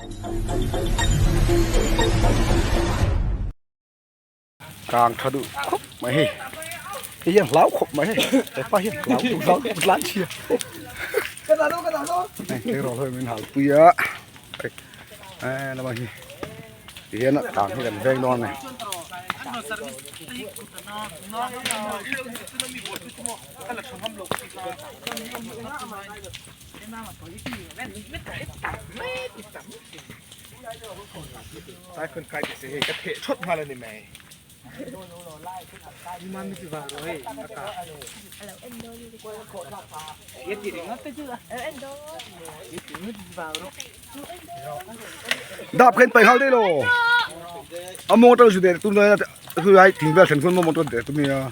Kang tha duh khawp mai hei hei hian hlau khawp mai hei hepa hian hlau duh hlau duh tlan chhia hei tleirawl ho min hal pui a hei lamah hi tihian kang hi kan veng dawn a ni. Dap khen pai hal dei lo a mawng atang zu der tum dawn a chu lai thing vel thlen khuan mawng atang der tum nia aw.